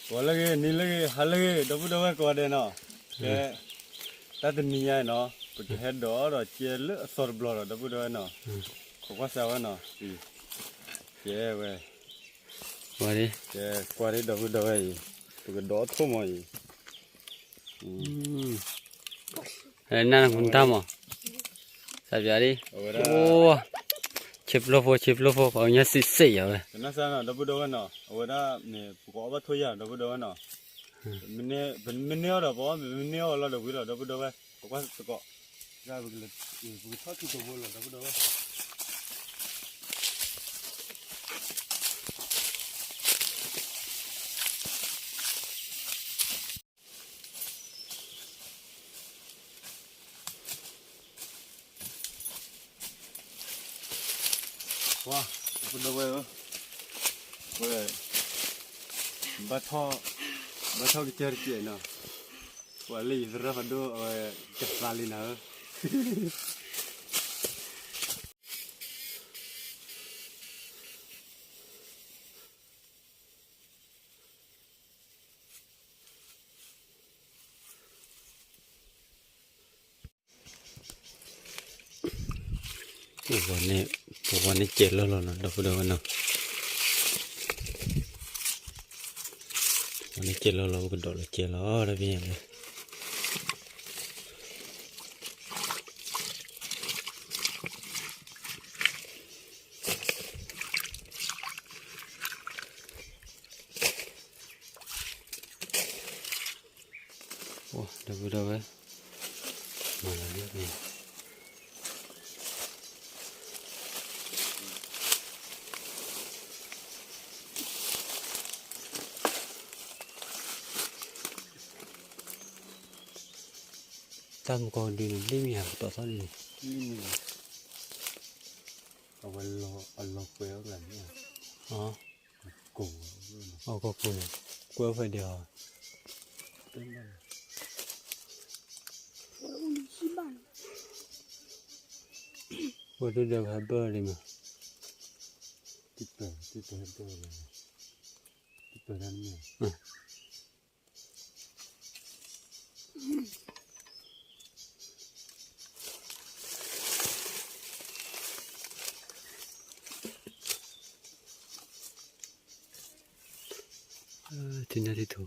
ဂီၤလၢအဂ့ၤ နံၤလၢအဂ့ၤ ဟါလၢအဂ့ၤ ဒီပုၢ်ဒီဝဲၢ်ကိးဂၤဒဲးနီၤ, ကဲ တၢ်တနံၤညါအံၤနီၤ ပကဟဲဒိးဒီးကဲလၢအသီတဘျီဒီး ဒီပုၢ်ဒီဝဲၢ်နီၤ, ခိးကွၢ်စၢ်ဝဲနီၤ, ကဲဝဲ ကဲကွၢ်ဒ်ဒီပုၢ်ဒီဝဲၢ်အံၤ ပကဒိးထိၣ်မီၤအံၤ နၢ်နၢ်မူတၢ်မီၤ, စၢ်ပၠးဒ်, အိ ဆ့ပျိဖိ ဆ့ပျိဖိ ပှၤကညီစံးစ့ၢ်ယၤဝဲ, ဒီပုၢ်ဒီဝဲၢ်နီၤ အဝဲဒၣ်န့ၣ် ပကအီဘၣ်ထိၣ်ယၤ ဒီပုၢ်ဒီဝဲၢ်နီၤ, ပမ့ၢ်န့ၢ်အီၤဒီး ပမ့ၢ်န့ၢ်အီၤလီၤဒီးဝံၤလီၤ ဒီပုၢ်ဒီဝဲၢ် ပကွၢ်သကိး, ပကထီၣ်ထံသဘိလီၤ ဒီပုၢ်ဒီဝဲၢ် ပှၤ ဒီပုၢ်ဒီဝဲၢ်ဧၢ, ဝဲ ဘၣ်ထီၣ် ဘၣ်ထီၣ်ကစၢၢ်တစဲးနီၤ, ပှၤလၢယသရၣ်ဖးဒိၣ် အဝဲကသးလံနၤဧၢ ပဝဲန့ၣ် ပဝဲန့ၣ်ကဲလီၤလီၤနီၤ ဒီပုၢ်ဒီဝဲၢ်နီၤ, ပဝဲန့ၣ်ကဲလီၤလီၤ ပကဒိးလီၤကဲလီၤ တပ့ၢ်ညါလၢ ဒီပုၢ်ဒီဝဲၢ် မၤလီၤလံ တၢ်မူကီၢ်ဒုန့ၣ် လံမ့ၢ်ဧါ ပတီၢ်သီဒ်န့ၣ် အဝဲလီၤ အလီၤကွဲးအီၣ်ကျါန့ၣ် အီၣ်ကီၢ်ပူၤန့ၣ် ကွဲးဖဲဒဲးအီၤ ဝဲဒၣ်ဒီးဟဲဘၢၣ်လံမး တပၢၢ် တပၢၢ်ဟဲဘၢၣ်လံ တပၢၢ်တၢ်န့ၣ် ထံၣ်ညါထံၣ်ထူ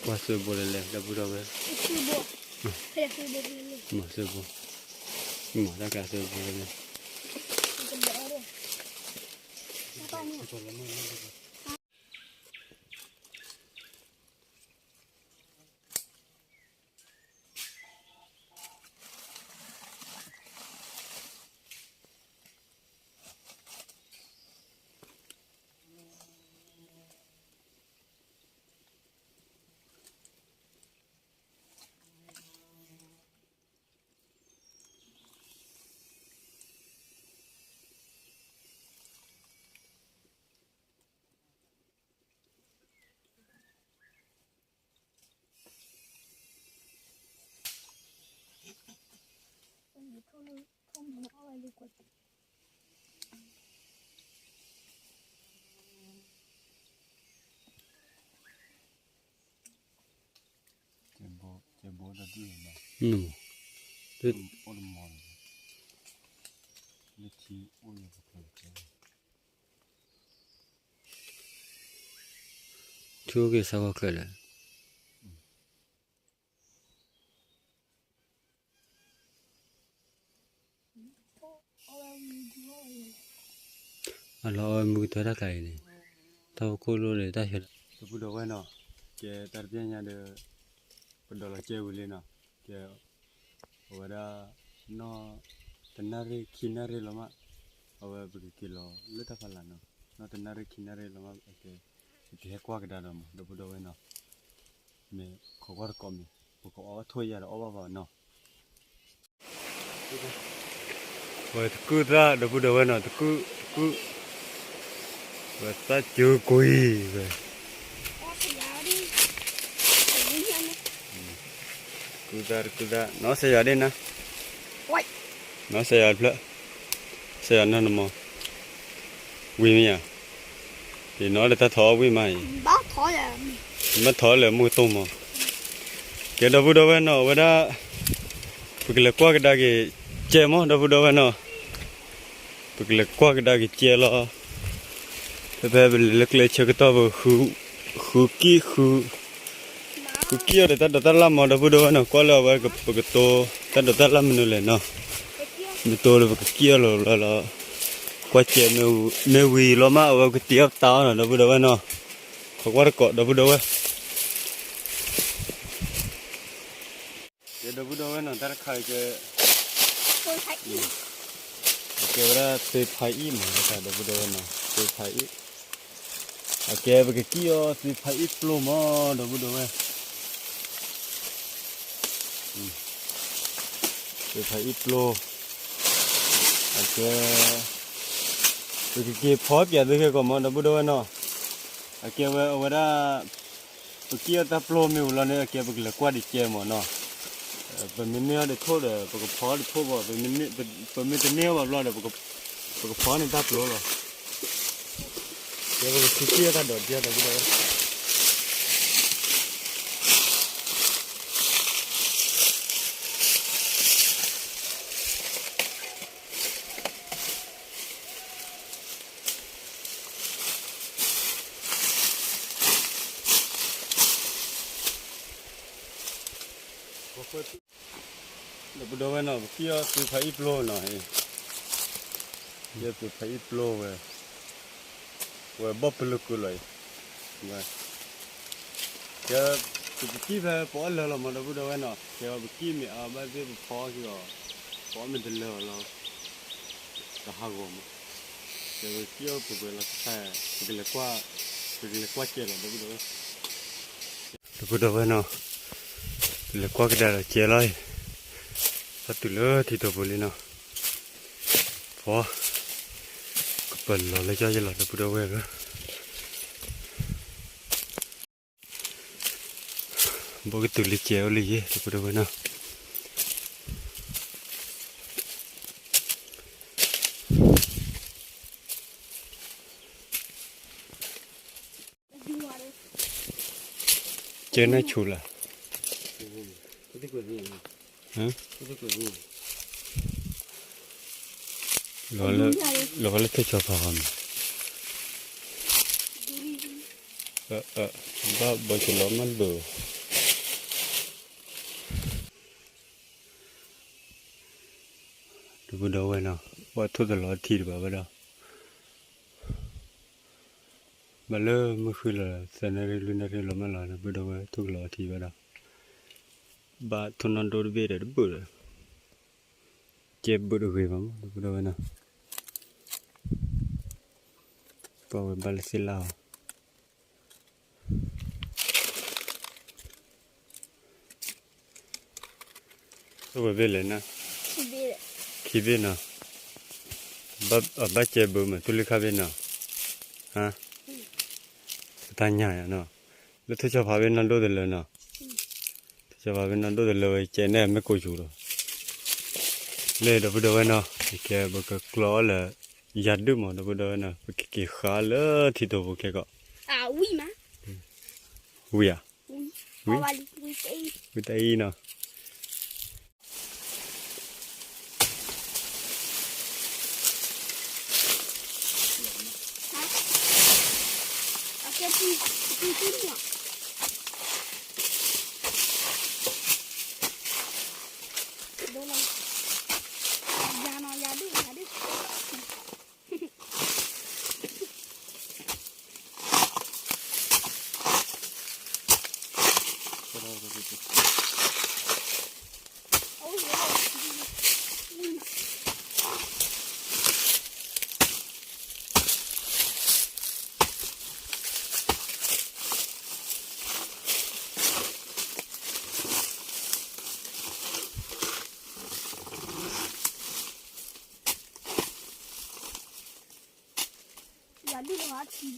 ကွၢ်စၢၢ်ဘိလဲၣ်လဲၣ် ဒီပုၢ်ဒီဝဲၢ် မၤစၢၢ်ဘိ မၤတၢ်ကးစၢၢ်ဘိလဲၣ်လဲၣ် ထူက့ၤဆၢကီၢ်ချၢလဲၣ် အလီၤအဝဲမုၢ်ကတၢၢ်တၢ်ခါအံၤန့ၣ် တၢ်ဖိခိၣ်လိၣ်ဒီးတၢ်ဟဲလီၤ ဒီပုၢ်ဒီဝဲၢ်နီၤ ကဲတၢ်တပျဲညါဒီး ပဒိးလီၤကဲဝံၤလံနီၤ ကဲ အဝဲဒၣ် နီၢ်တနၣ်ရံၣ်ခံနၣ်ရံၣ်လီၤမး အဝဲပကက့ၤလီၤလၢတၢ်ဖးလၢ်နီၤ နီၢ်တနၣ်ရံၣ်ခံနၣ်ရံၣ်လီၤမး ပကဟဲကွၢ်ကဒါဒီးမး ဒီပုၢ်ဒီဝဲၢ်နီၤ မ့ၢ် ခိးကွၢ်တကိးမံၤ, ပကအီဘၣ်ထိၣ်ယၤဒီးအီၣ်ဘၣ်ဘၣ်နီၤ. ဝဲတကုၢ်သၣ် ဒီပုၢ်ဒီဝဲၢ်နီၤ, တကုၢ်, တကုၢ်, ဝဲသၣ်ကၠိကွံာ်ဝဲ, တကုၢ်သၣ် တကုၢ်သၣ် နီၢ်စဲယၤဒ့ၣ်နၤ, နီၢ်စဲယၤတဖျၢၣ်, စဲယၤနီၢ်နမီၤ, ဝံၤမ့ၢ်ဧါ, ယနီၢ်ဒီးတၢ်ထီၣ်အီၣ်ဝံၣ်မးအံၤ, ဘၣ်ထီၣ်လၢမုၢ်ကတိၢ်မီၤ. ကဲ ဒီပုၢ်ဒီဝဲၢ်နီၤ, အဝဲဒၣ် ပကလဲၤကွၢ်ကဒါက့ၤကဲမး ဒီပုၢ်ဒီဝဲၢ်နီၤ, ပကလဲၤကွၢ်ကဒါက့ၤကဲလီၤ. ဖဲဖဲပလဲၤလၢကျဲဆၢကတီၢ် ပဃု, ဃုကံၣ်ဃု, ဃုကံၣ်အီၤဒီးတၢ်ဒိးတၢ်လၣ်မး ဒီပုၢ်ဒီဝဲၢ်နီၤ, ကွၢ်လၢအဝဲပကတိၤတၢ်ဒိးတၢ်လၣ်မနုၤလဲၣ်နီၤ. မ့ၢ်တိၤဒီးပကကံၣ်အီၤလီၤလီၤလီၤ. ကွၢ်ကဲ မ့ၢ်ဝံၤလီၤမး အဝဲပကတ့အီၣ်ပတၢ်အီၣ်နီၤ ဒီပုၢ်ဒီဝဲၢ်နီၤ. ခိးကွၢ်တကိး ဒီပုၢ်ဒီဝဲၢ်. ကဲ ဒီပုၢ်ဒီဝဲၢ်နီၤ, တၢ်တခါအံၤကဲ, အကဲဝဲဒၣ်သုဖးအံၣ်မး ဒီပုၢ်ဒီဝဲၢ်နီၤ, သုဖးအံၣ်. အကဲပကကံၣ်အီၤသုဖးအံၣ်ပျိမး ဒီပုၢ်ဒီဝဲၢ်. သုဖးအံၣ်ပျိ, အကဲ, ပကက့ၤဖီပၠးသုခဲကိာ်မး ဒီပုၢ်ဒီဝဲၢ်နီၤ. အကဲဝဲအဝဲဒၣ် ပကံၣ်အီၤတၢ်ပျိမ့ၢ်အိၣ်လီၤန့ၣ် အကဲပကလဲၤကွၢ်ဒံးကဲမးနီၤ. ပမ့ၢ်န့ၢ်အီၤဒံးထိၣ်ဒီး ပကဖီအီၤဒံးထိၣ်ဘၣ်, ပမ့ၢ်တန့ၢ်အီၤဘၣ်ဘျီဒီး ပကဖီန့ၢ်တၢ်ပျိလီၤ. ကဲ ပကကံၣ်အီၤတၢ်ဒိးကဲ ဒီပုၢ်ဒီဝဲၢ်. ဒီပုၢ်ဒီဝဲၢ်နီၤ, ပကံၣ်အီၤသုဖးအံၣ်ပျိနီၤ, ကံၣ်အီၤသုဖးအံၣ်ပျိဝဲ, ဝဲဘီၣ်ပလၢၢ်ကုာ်လီၤအံၤ, ကဲ, ပကကံၣ်ဖဲပအီၣ်လၢာ်လီၤမး ဒီပုၢ်ဒီဝဲၢ်နီၤ, ကဲဝဲပကံၣ်မ့ၢ်အါဘၣ်သ့ၣ်ပဖီအီၤ, ပအီၣ်မ့ၢ်တလၢာ်လီၤ ကဟးဂီၤမး, ကဲဝဲကံၣ်အီၤပှဲၤပှဲၤလီၤ, ပကလဲၤကွၢ်, ပကလဲၤကွၢ်ကဲလီၤ ဒီပုၢ်ဒီဝဲၢ်. ဒီပုၢ်ဒီဝဲၢ်နီၤ, ပလဲၤကွၢ်ကဒါဒီးကဲလီၤအံၤ, ပတုၤလၢထံတိာ်ပူၤလံနီၤ, ပှၤ, ကပလီၤလၢကၠီယလီၤ ဒီပုၢ်ဒီဝဲၢ်ဧၢ. ဘၣ်ကတုၤလံကဲအိၣ်လံယဲ ဒီပုၢ်ဒီဝဲၢ်နီၤ. ကဲနၢ်ဆူၣ်လၢ, လီၤလၢထၢၣ်ဆီဖးဟီမး, ဘၣ်ဘီကလီၤမးဒိၣ်, ဒီပုၢ်ဒီဝဲၢ်နီၤ, ဘၣ်ထိၣ်တလီၤထံတဘၣ်ဘၣ်ဒီး ဘၣ်လၢမုၢ်ဃုလီၤ သၢနၣ်ရံၣ်လွံၢ်နၣ်ရံၣ်လီၤမးလီၤ ဒီပုၢ်ဒီဝဲၢ် ထိၣ်ကလီၤထံဘၣ်ဒီး, ဘၣ်ထိၣ်နီၣ်ဒိၣ်တဘ့ၣ်ဒီးတဘၣ်ဒီး, ကဲဘၣ်တဂ့ၤဘၣ်မး ဒီပုၢ်ဒီဝဲၢ်နီၤ, ပှၤဝဲဘၣ်လၢသ့ၣ်လၣ်အီၤ ထိၣ်ဝဲဘ့ၣ်လဲၣ်နၤ, ခံဘ့ၣ်နီၤ, အဘၣ်ကဲဘၣ်မး ထိၣ်လွံၢ်ခါဘ့ၣ်နီၤ, ဟါ, ပတၢ်ညၣ်ယၤနီၤ, လၢထၢၣ်ဆီဖးဘ့ၣ်နီၢ်ဒိၣ်တလၢနီၤ, ထၢၣ်ဆီဖးဘ့ၣ်နီၢ်ဒိၣ်တလၢဝဲကဲန့ၣ်မ့ၢ်ကိးယူၤလီၤ, လၢဒီပုၢ်ဒီဝဲၢ်နီၤ, ကဲပကကျီအီၤလၢ ယၤဒုၣ်မး ဒီပုၢ်ဒီဝဲၢ်နီၤ, ပကက့ၤဃါလၢထံတိာ်ပူၤခဲကီး, ဝံၤဧါ, ဝံၤတၢ်အံၤနီၤ. ကၠီ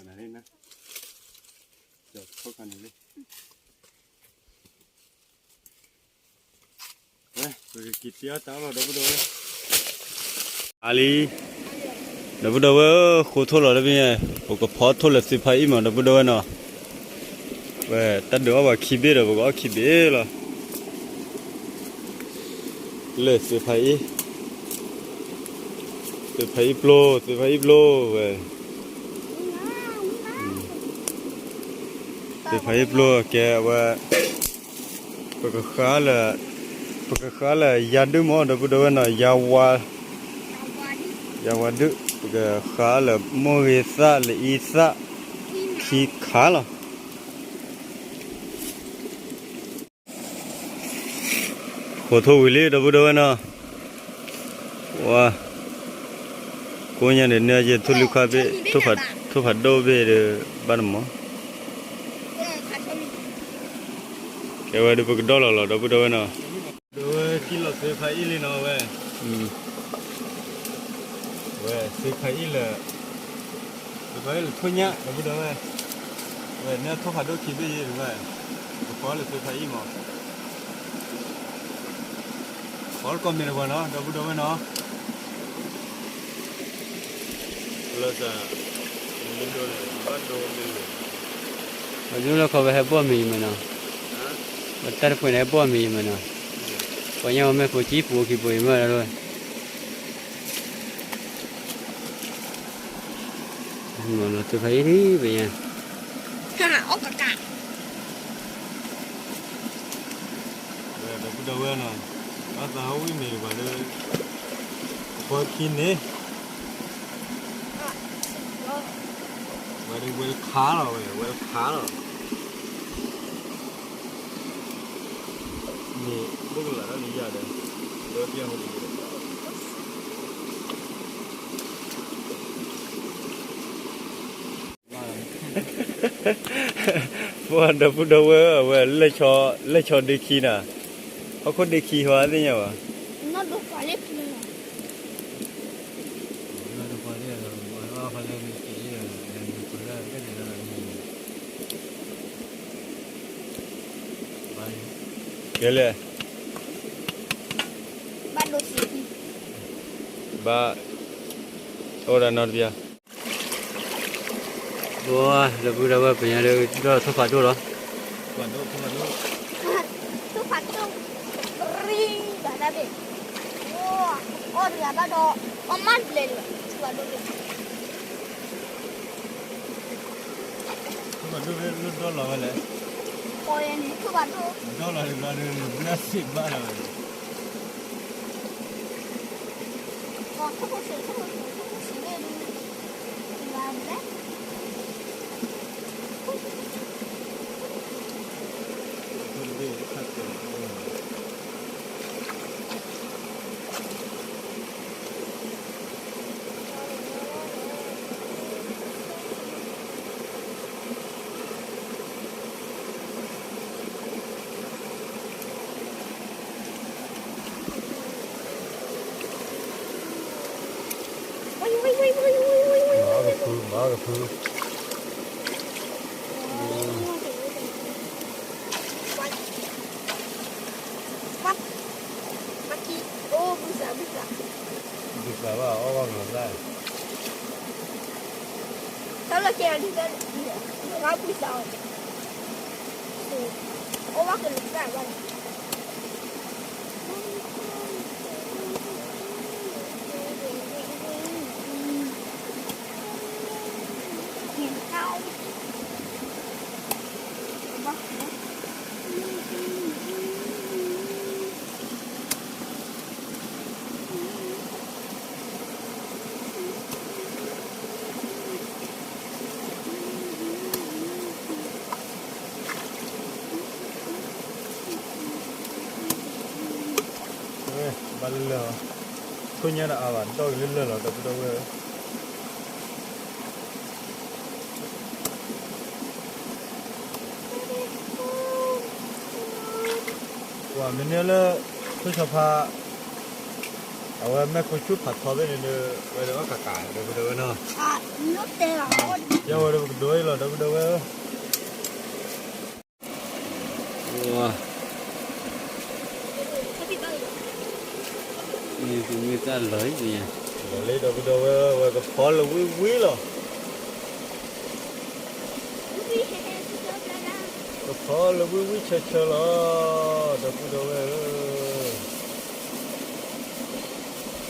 နၤလံနၤ, ကၠီခိၣ်ခါန့ၣ်လံ, ဝဲ ပကက့ၤတ့အီၣ်တၢ်အီၣ်လီၤ ဒီပုၢ်ဒီဝဲၢ်, အါလံ, ဒီပုၢ်ဒီဝဲၢ်ဧၢ, ဃိထိၣ်လီၤတဘ့ၣ်ညါ, ပကဖီထိၣ်လၢသုဖါအံၣ်မး ဒီပုၢ်ဒီဝဲၢ်နီၤ, ဝဲ တၢ်ဒုးအီၣ်ပှၤခံဘ့ၣ်ဒီး ပကအီၣ်ခံဘ့ၣ်လီၤ. လၢသုဖါအံၣ်, သုဖါအံၣ်ပျိ, သုဖါအံၣ်ပျိဝဲ, သုဖါအံၣ်ပျိကဲဝဲ, ပကဃါလၢ, ပကဃါလၢယၤဒုၣ်မး ဒီပုၢ်ဒီဝဲၢ်နီၤ, ယၤဝါ, ယၤဝါဒုၣ်, ပကဃါလၢမိၢ်ဂ့ၤသၣ်လၢအံသၣ်, ခံခါလီၤ. ဃိထိၣ်ဝံၤလံ ဒီပုၢ်ဒီဝဲၢ်နီၤ, ဝါ, ကိးညါန့ၣ် နၢယဲထိၣ်လွံၢ်ခါဘ့ၣ်, ထိၣ်ဖးဒိၣ်ဘ့ၣ်ဒီး ဘၣ်တမီၤ, ကဲဝဲဒုးပကဒီၣ်လီၤလီၤ ဒီပုၢ်ဒီဝဲၢ်နီၤ, ဒီးဝဲကံၣ်လီၤသုဖါအံၣ်လံနီၤဝဲ ဝဲသုဖါအံၣ်လၢ, သုဖါအံၣ်လၢထိၣ်ညၣ် ဒီပုၢ်ဒီဝဲၢ်, ဝဲန့ၣ်ထိၣ်ဖးဒိၣ်ခံဘ့ၣ်ယဲၢ်တဝဲ, ပဖီလၢသုဖါအံၣ်မး, ဖီတကိးမ့ၢ်တဝဲနီၤ ဒီပုၢ်ဒီဝဲၢ်နီၤ, လၢ, ပဒိၣ်လၢခီဝဲဟဲဘီၣ်မ့ၤယမးနီၤ, ပတၢ်တပှဲၤန့ၣ်ဟဲဘီၣ်မ့ၤယမးနီၤ, ပှၤညါဝဲမ့ၢ်ဖိကံၣ်ပူၤခံပူၤယမးလီၤဝဲ မၤလီၤသုဖါအံၣ်ဒံးပညါ, အီၣ်ကကး, ဒီပုၢ်ဒီဝဲၢ်နီၤ, ဘၣ်သးဟီၣ်ဝံၣ်မ့ၤတပှၤလၢ, အဖီခံန့ၣ်, ဝဲဒၣ်ဝဲတခါလီၤဝဲ ဝဲတခါလီၤ. န့ၣ် ဘိၣ်ကလးတၢ်န့ၣ်ယၤဒီး, ဒီးပျၢ်ဟိဒ်, ပှၤဒီပုၢ်ဒီဝဲၢ်ဝဲ, လဲၤဆီဒ့ခံနၤ, ဟီၣ်ခိၣ်ဒ့ခံဟီသ့ၣ်ညါဘၣ်. ကဲလဲၣ်, ဘၣ်, အိၣ်ဒၣ်နီတဘျီ, ဒီပုၢ်ဒီဝဲၢ်ပညါဒီး ဒီးထိၣ်ဖးဒိၣ်လီၤ. ထိၣ်ဖးဒိၣ်, ထိၣ်ဖးဒိၣ်, ရံဘၣ်တၢ်ဘ့ၣ်, အီၣ်တဂၤဘၣ်ဒီး, အီၣ်မးလဲၤလၢ, ထိၣ်ဖးဒိၣ်ဘ့ၣ်, ထိၣ်ဖးဒိၣ်ဘ့ၣ်လၢဒီလီၤဝဲလဲၣ်, အီၣ်န့ၣ်ထိၣ်ဖးဒိၣ်, ဒီလီၤန့ၣ်ဘျီဒီး ဘျၢစံးဘၣ်လီၤဝဲလဲၣ်. လၢလၢာ်, ခိၣ်ညါတအါဘၣ် ဒီၣ်က့ၤလၢလၢာ်လီၤ ဒီပုၢ်ဒီဝဲၢ်ဧၢ. ပှၤမ့ၢ်န့ၢ်လၢ ခိၣ်ဆီဖါ အဝဲမဲာ်ခိၣ်ဆူၣ်ဖးထီဖဲန့ၣ်ဒီး ဝဲဒၣ်အီၣ်ကးကး ဒီပုၢ်ဒီဝဲၢ်နီၤ, ယဝဲဒီးပကဒိးအံၤလီၤ ဒီပုၢ်ဒီဝဲၢ်ဧၢ. မ့ၢ်တၢ်လီၤအံၤ, လီၤလံ ဒီပုၢ်ဒီဝဲၢ်ဧၢ, ဝဲကဖီလၢဝံၣ်ဝံၣ်လီၤ. ကဖီလၢဝံၣ်ဝံၣ်ဆၢဆၢလီၤ ဒီပုၢ်ဒီဝဲၢ်ဧ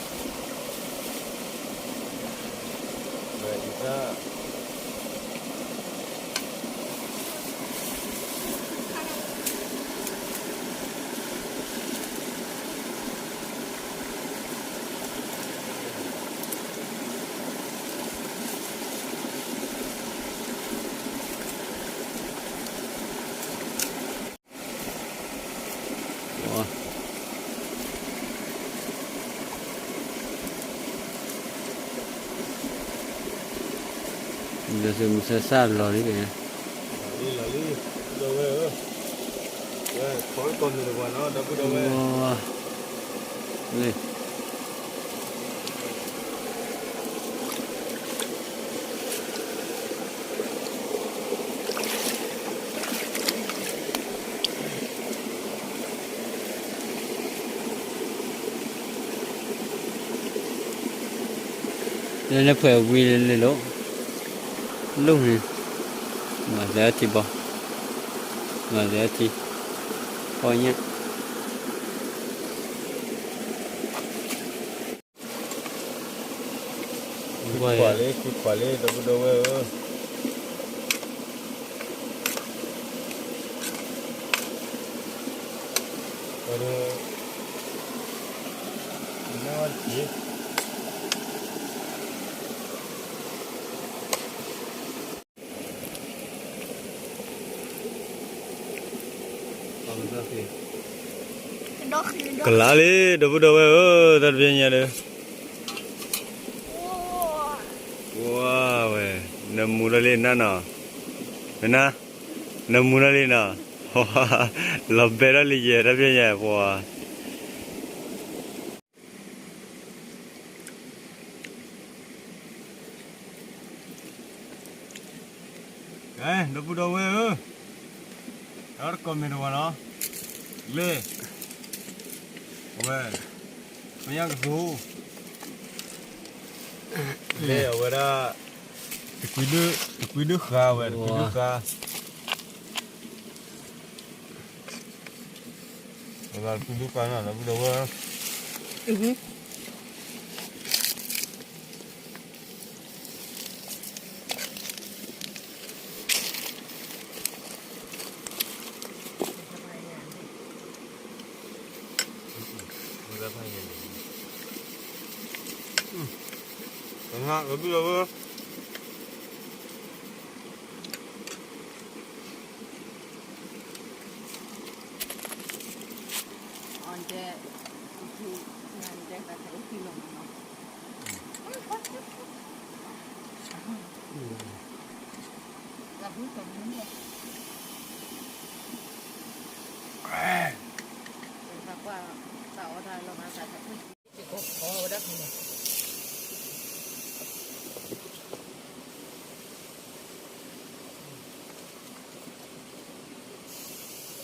ၢ. ဝဲအံၤတၢ် ဒီးမုၢ်ဆါဆၣ်လီၤလံ, လီၤလံ ဒီပုၢ်ဒီဝဲၢ်ဧၢ, ဝဲခီကီၢ်မ့ၢ်တဝါနီၤ ဒီပုၢ်ဒီဝဲၢ်, လၢနဖှဲးဝံၤလၢလၢလီၤ, လီၤန့ၣ်, မၤသးထံဘီ, မၤသးထံ, ပီညါ ခွံခွါလံ ခွံခွါလံ ဒီပုၢ်ဒီဝဲၢ်ဧၢ. ကလါလံ ဒီပုၢ်ဒီဝဲၢ်ဧၢ, တၢ်တပျဲညါဒီး, ဝါဝဲ, နမူထီၣ်လံနၤနီၤ, နနၤ, နမူထီၣ်လံနီၤ, လီၤဘဲထီၣ်လံယဲ တၢ်ပျဲညါပှၤ ကဲ ဒီပုၢ်ဒီဝဲၢ်ဧၢ, တၢ်တကိးမ့ၢ်တဝါနီၤ, လ့ၣ်, အဝဲ, ပညၣ်ကသူ, လ့ၣ်အဝဲဒၣ်, တကွံဒု, တကွံဒုဃာ်ဝဲ တကွံဒုဃာ် ပဘၣ်သူၣ်ဒုၣ်ပာ်နီၤ ဒီပုၢ်ဒီဝဲၢ်, ဒီပုၢ်ဒီဝဲၢ်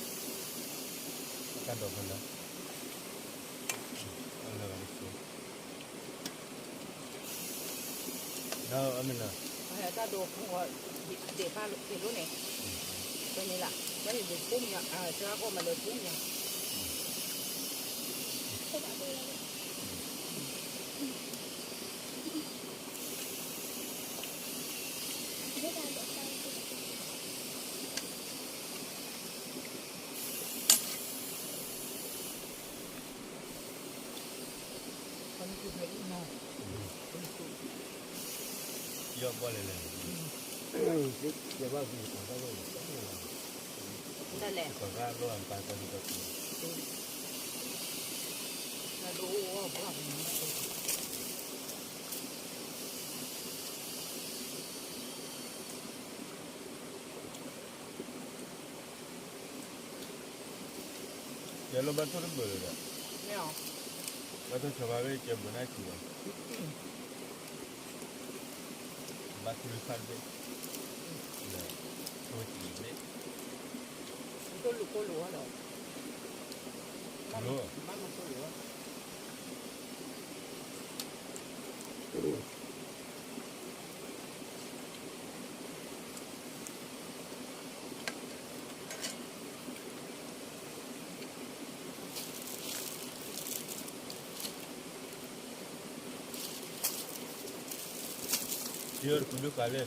တၢ်ဒိးဖဲလၢ အလၢာ်ဘၣ်တက့ၢ် ဒီးအမ့ၢ်လၢ တၢ်ဒိးဖဲ ဒဲးဖးလၢက့ၤလိန့ၣ် ဖဲန့ၣ်လၢ ဖဲန့ၣ်ဒိးဖှိၣ်မံၤ အစှၤကီၢ်မၤလၢဖှိၣ်မံၤ ယီၢ်ဘီလဲၣ်လဲၣ် ဒ်လဲၣ် ကဲလၢဘၣ်ထိၣ်တဘၢၣ်လၢၤဒီး, ဘၣ်ထိၣ်ဆီဘၣ်ဝဲကဲဘၢၣ်နၢ်ခံလီၤ, ဘၣ်ထိၣ်လၢဖးတဘ့ၣ်, လၢထိၣ်ဝဲတံၢ်တဘ့ၣ်, ထိၣ်လူၤကိၢ်လိာ်ဝဲဒီး, ယဒုးကလဲၣ်,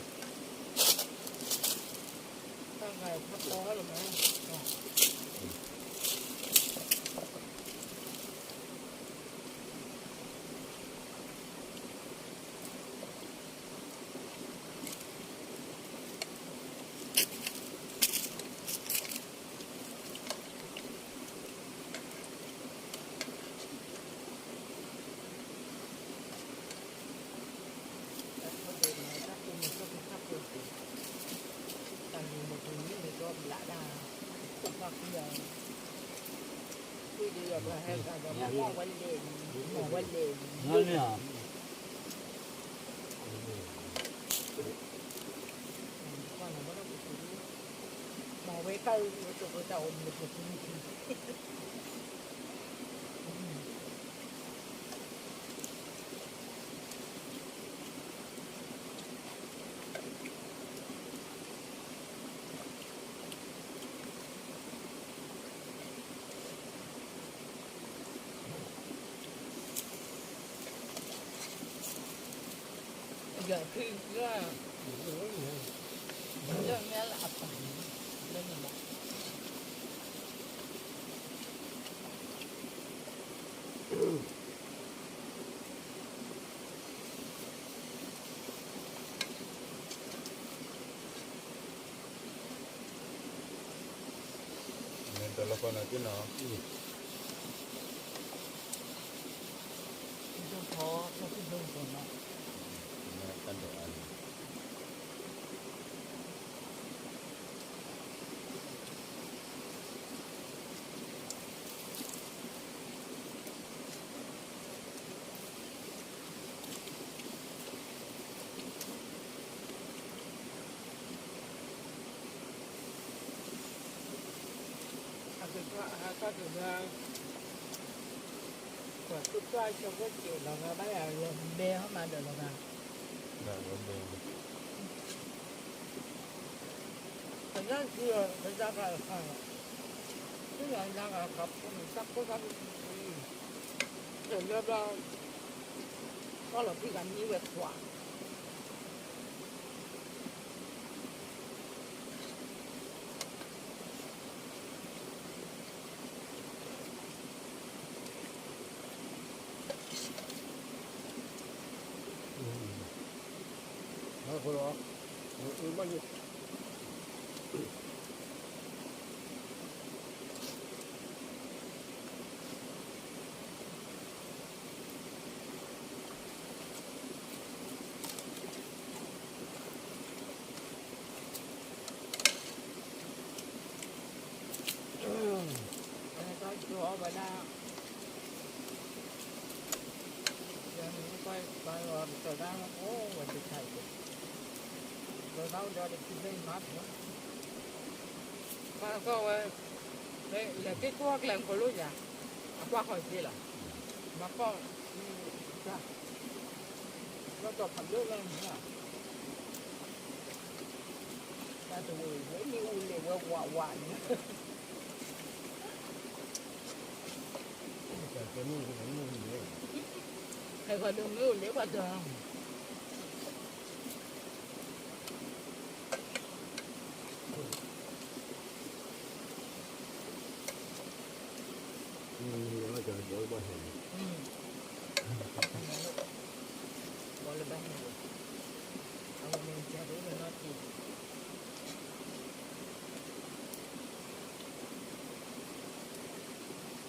မ့ၢ်တၢ်လီၤကီနၤက့နီၤ, ဒိၣ်ထီၣ်ထီၣ်ဒိၣ်ထီၣ်နီၤ, တၢ်ဒိးအါန့ၣ် အကကီၢ်တဂၤ ပှၤသူၣ်ကျၢ်ဆိကတ့ၢ်လီၤဂာ်ဘၣ်ယၤလီၤဘဲဟီမးဒီးလီၤဂာ်, လီၤဘဲ, ပယီၤစုလီၤပယီၤဂၤလီၤ, စုလီၤပယီၤဂၤကပူၤတၢ်ဖိတၢ်ဖိတံၢ်တံၢ်, တလၢဘျီ ကီၢ်လီၤဖံးဂၤမံဝဲကွၢ် တၢ်ကၠိအီၣ်ဝဲဒၣ်, ယၤန့ၣ်ကွၢ်ပၢ်လီၤပသၢဂၤအိၣ်ဝဲတခါအံၤ, ပသၢဂၤဒီးတခံဖဲအံၤမၤဖဲ, ပၢ်ကီၢ်ဝဲ, လဲၤက့ၤကွၢ်ကျဲမ့ၢ်ကလိယၤ, အကွၢ်ဃီၤက့ၤလီၤ, မၤကီၢ်, တၢ်, လီၤတီၤဖးဒိၣ်လၢန့ၣ်လီၤ, တၢ်တဝဲအံၤ မ့ၢ်အိၣ်လဲၤဝဲဝးဝးန့ၣ် ဟဲဃီၤဒိးမ့ၢ်အိၣ်လၢပှၤတၢ်, ဘီလၢဘၣ်ဟဲလီၤ, အဝဲမ့ၢ်ကၢ်ဒိၣ်လၢနီၢ်တံၢ်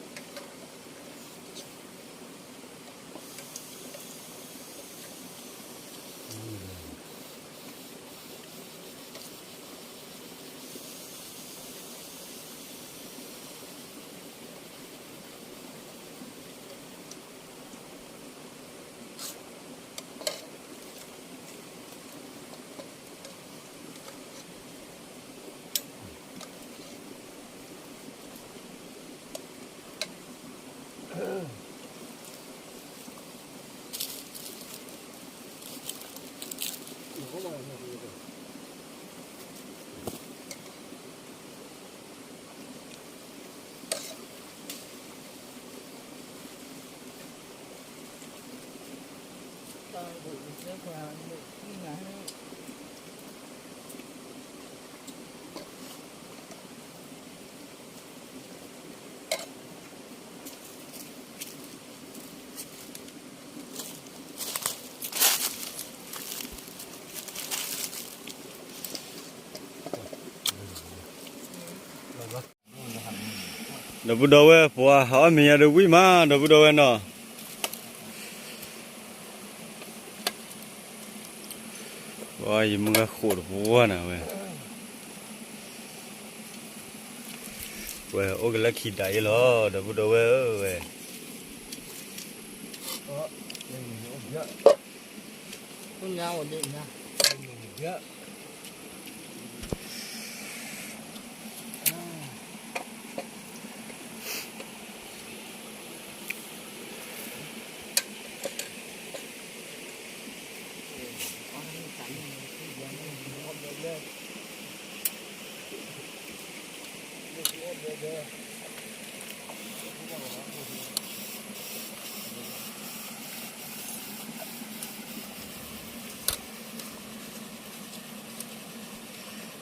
ဒီပုၢ်ဒီဝဲၢ် ပှၤဟးအီၣ်မ့ၤညါဒီးဝံၣ်မး ဒီပုၢ်ဒီဝဲၢ်နီၤ. ပှၤယမုၢ်ဂၤဃိးတပှၢ်နၤဝဲ, ဝဲအိၣ်ကလၢခံဒးအံၤလီၤ ဒီပုၢ်ဒီဝဲၢ်ဧၢဝဲ.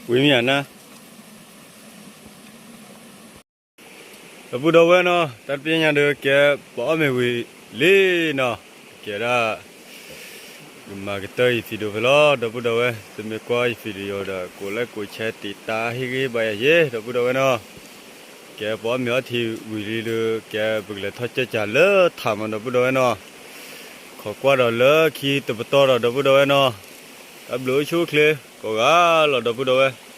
ဝံၤမ့ၢ်ဧါနၤ ဒီပုၢ်ဒီဝဲၢ်နီၤ, တၢ်တပျဲညါဒီးကဲ ပှၤအီၣ်မ့ၤဝံၤလံနီၤ, ကဲဒၣ် ကမၤကတၢၢ်ယ video ဖဲလီၤ ဒီပုၢ်ဒီဝဲၢ်, သုမ့ၢ်ကွၢ်ယ video ဒီး ကိးlike ကိးshare တံာ်တာ်ဟ့ၣ်ဂံၢ်ဟ့ၣ်ဘါယၤယ့ၣ် ဒီပုၢ်ဒီဝဲၢ်နီၤ. ကဲပှၤအီၣ်မ့ၤအီထံဝံၤလံဒီး ကဲပကလဲၤထီၣ်ကၢကၢလၢထးမး ဒီပုၢ်ဒီဝဲၢ်နီၤ. ခိးကွၢ်ဒီးလၢခံတပတီၢ်ဒီး ဒီပုၢ်ဒီဝဲၢ်နီၤ. တၢ်ဘျုးအိၣ်ဆူၣ်အိၣ်ချ့ကိးဂၤလီၤ ဒီပုၢ်ဒီဝဲၢ်.